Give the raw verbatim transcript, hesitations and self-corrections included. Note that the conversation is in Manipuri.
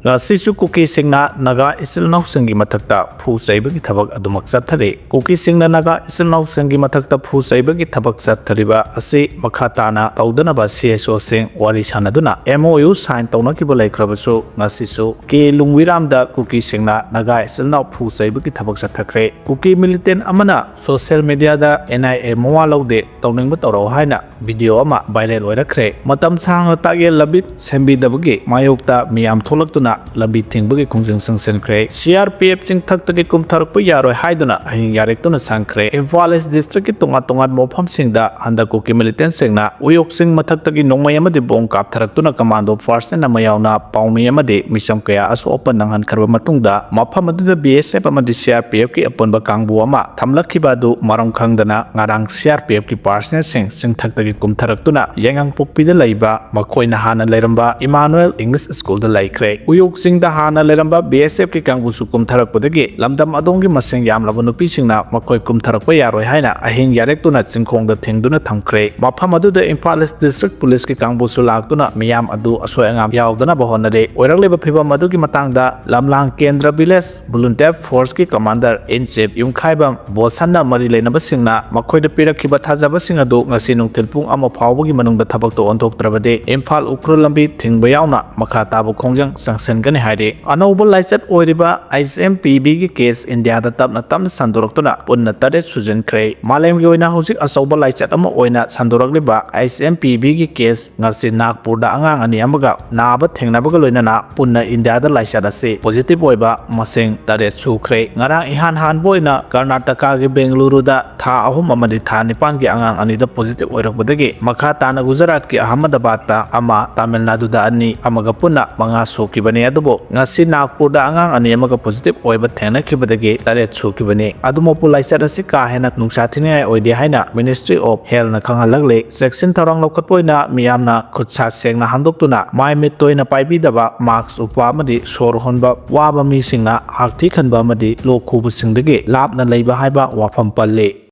ꯉꯁꯤꯁꯨ ꯀꯨꯀꯤꯁꯤꯡꯅ ꯅꯥꯒꯥ ꯏꯆꯤꯜ ꯏꯅꯥꯎꯁꯤꯡꯒꯤ ꯃꯊꯛꯇ ꯐꯨ ꯆꯩꯕꯒꯤ ꯊꯕꯛ ꯑꯗꯨꯃꯛ ꯆꯠꯊꯔꯤ꯫ ꯀꯨꯀꯤꯁꯤꯡꯅ ꯅꯥꯒꯥ ꯏꯆꯤꯜ ꯏꯅꯥꯎꯁꯤꯡꯒꯤ ꯃꯊꯛꯇ ꯐꯨ ꯆꯩꯕꯒꯤ ꯊꯕꯛ ꯆꯠꯊꯔꯤꯕ ꯑꯁꯤ ꯃꯈꯥ ꯇꯥꯅ ꯇꯧꯗꯅꯕ ꯁꯤ ꯑꯦꯁ ꯑꯣꯁꯤꯡ ꯋꯥꯔꯤ ꯁꯥꯟꯅꯗꯨꯅ ꯑꯦꯝ ꯑꯣ ꯌꯨ ꯁꯥꯏꯟ ꯇꯧꯅꯈꯤꯕ ꯂꯩꯈ꯭ꯔꯕꯁꯨ, ꯉꯁꯤꯁꯨ ꯀꯦ ꯂꯨꯡꯋꯤꯔꯥꯝꯗ ꯀꯨꯀꯤꯁꯤꯡꯅ ꯅꯥꯒꯥ ꯏꯆꯤꯜ ꯏꯅꯥꯎ ꯐꯨ ꯆꯩꯕꯒꯤ ꯊꯕꯛ ꯆꯠꯊꯈ꯭ꯔꯦ꯫ ꯀꯨꯀꯤ ꯃꯤꯂꯤꯇꯦꯟ ꯑꯃꯅ ꯁꯣꯁꯤꯌꯦꯜ ꯃꯤꯗꯤꯌꯥꯗ ꯑꯦꯟ ꯑꯥꯏ ꯑꯦ ꯃꯋꯥ ꯂꯧꯗꯦ, ꯇꯧꯅꯤꯡꯕ ꯇꯧꯔꯛꯎ ꯍꯥꯏꯅ ꯚꯤꯗꯤꯑꯣ ꯑꯃ ꯚꯥꯏꯔꯦꯜ ꯑꯣꯏꯔꯛꯈ꯭ꯔꯦ꯫ ꯃꯇꯝ ꯁꯥꯡꯅ ꯇꯥꯛꯌꯦꯜ ꯂꯝꯕꯤ ꯁꯦꯝꯕꯤꯗꯕꯒꯤ ꯃꯥꯌꯣꯛꯇ ꯃꯤꯌꯥꯝ ꯊꯣꯛꯂꯛꯇꯨꯅ ꯂꯝꯕꯤ ꯊꯤꯡꯕꯒꯤ ꯈꯣꯡꯖꯪ ꯆꯪꯁꯤꯟꯈ꯭ꯔꯦ꯫ ꯁꯤ ꯑꯥꯔ ꯄꯤ ꯑꯦꯐ ꯆꯤꯡꯊꯛꯇꯒꯤ ꯀꯨꯝꯊꯔꯛꯄ ꯌꯥꯔꯣꯏ ꯍꯥꯏꯗꯨꯅ ꯑꯍꯤꯡ ꯌꯥꯔꯦꯛꯇꯨꯅ ꯁꯪꯈ꯭ꯔꯦ꯫ ꯏꯝꯐꯥꯜ ꯏꯁ ꯗꯤꯁꯇ꯭ꯔꯤꯛꯀꯤ ꯇꯣꯉꯥꯟ ꯇꯣꯉꯥꯟꯕ ꯃꯐꯝꯁꯤꯡꯗ ꯍꯟꯗꯛ ꯀꯨꯀꯤ ꯃꯤꯂꯤꯇꯦꯟꯁꯤꯡꯅ ꯎꯌꯣꯛꯁꯤꯡ ꯃꯊꯛꯇꯒꯤ ꯅꯣꯡꯃꯩ ꯑꯃꯗꯤ ꯕꯣꯝ ꯀꯥꯞꯊꯔꯛꯇꯨꯅ ꯀꯃꯥꯟꯗꯣ ꯐꯣꯔꯁ ꯑꯃ ꯌꯥꯎꯅ ꯄꯥꯎꯃꯤ ꯑꯃꯗꯤ ꯃꯤꯆꯝ ꯀꯌꯥ ꯑꯁꯣꯛ ꯑꯄꯟ ꯅꯪꯍꯟꯈ꯭ꯔꯕ ꯃꯇꯨꯡꯗ, ꯃꯐꯝ ꯑꯗꯨꯗ ꯕꯤ ꯑꯦꯁ ꯑꯦꯐ ꯑꯃꯗꯤ ꯁꯤ ꯑꯥꯔ ꯄꯤ ꯑꯦꯐꯀꯤ ꯑꯄꯨꯟꯕ ꯀꯥꯡꯕꯨ ꯑꯃ ꯊꯝꯂꯛꯈꯤꯕ ꯑꯗꯨ ꯃꯔꯝ ꯈꯪꯗꯅ ꯉꯔꯥꯡ ꯁꯤ ꯑꯥꯔ ꯄꯤ ꯑꯦꯐꯀꯤ ꯄꯥꯔꯁꯅꯦꯜꯁꯤꯡ ꯆꯤꯡꯊꯛꯇꯒꯤ ꯀꯨꯝꯊꯔꯛꯇꯨꯅ ꯌꯥꯏꯉꯪꯄꯣꯛꯄꯤꯗ ꯂꯩꯕ ꯃꯈꯣꯏꯅ ꯍꯥꯟꯅ ꯂꯩꯔꯝꯕ ꯏꯃꯥꯅꯨꯑꯦꯜ ꯏꯪꯂꯤꯁ ꯁ꯭ꯀꯨꯜꯗ ꯂꯩꯈ꯭ꯔꯦ꯫ ꯎꯌꯣꯛꯁꯤꯡꯗ ꯍꯥꯟꯅ ꯂꯩꯔꯝꯕ ꯕꯤ ꯑꯦꯁ ꯑꯦꯐꯀꯤ ꯀꯥꯡꯕꯨꯁꯨ ꯀꯨꯝꯊꯔꯛꯄꯗꯒꯤ ꯂꯝꯗꯝ ꯑꯗꯣꯝꯒꯤ ꯃꯁꯤꯡ ꯌꯥꯝꯂꯕ ꯅꯨꯄꯤꯁꯤꯡꯅ ꯃꯈꯣꯏ ꯀꯨꯝꯊꯔꯛꯄ ꯌꯥꯔꯣꯏ ꯍꯥꯏꯅ ꯑꯍꯤꯡ ꯌꯥꯔꯦꯛꯇꯨꯅ ꯆꯤꯡꯈꯣꯡꯗ ꯊꯤꯡꯗꯨꯅ ꯊꯝꯈ꯭ꯔꯦ꯫ ꯃꯐꯝ ꯑꯗꯨꯗ ꯏꯝꯐꯥꯜ ꯏꯁ ꯗꯤꯁꯇ꯭ꯔꯤꯛ ꯄꯨꯂꯤꯁꯀꯤ ꯀꯥꯡꯕꯨꯁꯨ ꯂꯥꯛꯇꯨꯅ ꯃꯤꯌꯥꯝ ꯑꯗꯨ ꯑꯁꯣꯏ ꯑꯉꯥꯝ ꯌꯥꯎꯗꯅꯕ ꯍꯣꯠꯅꯔꯦ꯫ ꯑꯣꯏꯔꯛꯂꯤꯕ ꯐꯤꯚꯝ ꯑꯗꯨꯒꯤ ꯃꯇꯥꯡꯗ ꯂꯝꯂꯥꯡ ꯀꯦꯟꯗ꯭ꯔ ꯚꯤꯂꯦꯖ ꯚꯣꯂꯨꯟꯇꯤꯌꯔ ꯐꯣꯔꯁꯀꯤ ꯀꯃꯥꯟꯗꯔ ꯏꯟ ꯆꯤꯐ ꯌꯨꯝꯈꯥꯏꯕꯝ ꯕꯣꯁꯟꯅ ꯃꯔꯤ ꯂꯩꯅꯕꯁꯤꯡꯅ ꯃꯈꯣꯏꯗ ꯄꯤꯔꯛꯈꯤꯕ ꯊꯥꯖꯕꯁꯤꯡ ꯑꯗꯨ ꯉꯁꯤ ꯅꯨꯡꯊꯤꯜ ꯄꯨꯡ ꯑꯃ ꯐꯥꯎꯕꯒꯤ ꯃꯅꯨꯡꯗ ꯊꯕꯛꯇ ꯑꯣꯟꯊꯣꯛꯇ꯭ꯔꯕꯗꯤ ꯏꯝꯐꯥꯜ ꯎꯈ꯭ꯔꯨꯜ ꯂꯝꯕꯤ ꯊꯤꯡꯕ ꯌꯥꯎꯅ ꯃꯈꯥ ꯇꯥꯕ ꯈꯣꯡꯖꯪ ꯆꯪꯁꯤꯟꯒꯅꯤ ꯍꯥꯏꯔꯤ꯫ ꯑꯅꯧꯕ ꯂꯥꯏꯆꯠ ꯑꯣꯏꯔꯤꯕ ꯑꯩꯆ ꯑꯦꯝ ꯄꯤ ꯚꯤꯒꯤ ꯀꯦꯁ ꯏꯟꯗꯤꯌꯥꯗ ꯇꯞꯅ ꯇꯞꯅ ꯁꯟꯗꯣꯔꯛꯇꯨꯅ ꯄꯨꯟꯅ ꯇꯔꯦꯠ ꯁꯨꯖꯤꯟꯈ꯭ꯔꯦ꯫ ꯃꯥꯂꯦꯝꯒꯤ ꯑꯣꯏꯅ ꯍꯧꯖꯤꯛ ꯑꯆꯧꯕ ꯂꯥꯏꯆꯠ ꯑꯃ ꯑꯣꯏꯅ ꯁꯟꯗꯣꯔꯛꯂꯤꯕ ꯑꯩꯆ ꯑꯦꯝ ꯄꯤ ꯚꯤꯒꯤ ꯀꯦꯁ ꯉꯁꯤ ꯅꯥꯒꯄꯨꯔꯗ ꯑꯉꯥꯡ ꯑꯅꯤ ꯑꯃꯒ ꯅꯥꯕ ꯊꯦꯡꯅꯕꯒ ꯂꯣꯏꯅꯅ ꯄꯨꯟꯅ ꯏꯟꯗꯤꯌꯥꯗ ꯂꯥꯏꯆꯠ ꯑꯁꯤ ꯄꯣꯖꯤꯇꯤꯚ ꯑꯣꯏꯕ ꯃꯁꯤꯡ ꯇꯔꯦꯠ ꯁꯨꯈ꯭ꯔꯦ꯫ ꯉꯔꯥꯡ ꯏꯍꯥꯟ ꯍꯥꯟꯕ ꯑꯣꯏꯅ ꯀꯔꯅꯥꯇꯀꯥꯒꯤ ꯕꯦꯡꯒꯂꯨꯔꯨꯗ ꯊꯥ ꯑꯍꯨꯝ ꯑꯃꯗꯤ ꯊꯥ ꯅꯤꯄꯥꯟꯒꯤ ꯑꯉꯥꯡ ꯑꯅꯤꯗ ꯄꯣꯖꯤꯇꯤꯚ ꯑꯣꯏꯔꯛꯄꯗꯒꯤ ꯃꯈꯥ ꯇꯥꯅ ꯒꯨꯖꯔꯥꯠꯀꯤ ꯑꯍꯃꯗꯕꯥꯗꯇ ꯑꯃ, ꯇꯥꯃꯤꯜ ꯅꯥꯗꯨꯗ ꯑꯅꯤ, ꯑꯃꯒ ꯄꯨꯟꯅ ꯃꯉꯥ ꯁꯨꯈꯤꯕꯅꯤ꯫ ꯑꯗꯨꯕꯨ ꯉꯁꯤ ꯅꯥꯒꯄꯨꯔꯗ ꯑꯉꯥꯡ ꯑꯅꯤ ꯑꯃꯒ ꯄꯣꯖꯤꯇꯤꯚ ꯑꯣꯏꯕ ꯊꯦꯡꯅꯈꯤꯕꯗꯒꯤ ꯇꯔꯦꯠ ꯁꯨꯈꯤꯕꯅꯤ꯫ ꯑꯗꯨꯃꯛꯄꯨ ꯂꯥꯏꯆꯠ ꯑꯁꯤ ꯀꯥ ꯍꯦꯟꯅ ꯅꯨꯡꯁꯥ ꯊꯤꯅꯤꯡꯉꯥꯏ ꯑꯣꯏꯗꯦ ꯍꯥꯏꯅ ꯃꯤꯅꯤꯁꯇ꯭ꯔꯤ ꯑꯣꯐ ꯍꯦꯜꯊꯅ ꯈꯪꯍꯜꯂꯛꯂꯤ꯫ ꯆꯦꯛꯁꯤꯟ ꯊꯧꯔꯥꯡ ꯂꯧꯈꯠꯄ ꯑꯣꯏꯅ ꯃꯤꯌꯥꯝꯅ ꯈꯨꯠ ꯁꯥ ꯁꯦꯡꯅ ꯍꯥꯝꯗꯣꯛꯇꯨꯅ, ꯃꯥꯏ ꯃꯤꯠ ꯇꯣꯏꯅ ꯄꯥꯏꯕꯤꯗꯕ, ꯃꯥꯁ꯭ꯛ ꯎꯞꯄ ꯑꯃꯗꯤ ꯁꯣꯔ ꯍꯣꯟꯕ ꯋꯥꯕ ꯃꯤꯁꯤꯡꯅ ꯍꯥꯛꯊꯤ ꯈꯟꯕ ꯑꯃꯗꯤ ꯂꯣꯛ ꯈꯨꯕꯁꯤꯡꯗꯒꯤ ꯂꯥꯞꯅ ꯂꯩꯕ ꯍꯥꯏꯕ ꯋꯥꯐꯝ ꯄꯜꯂꯤ꯫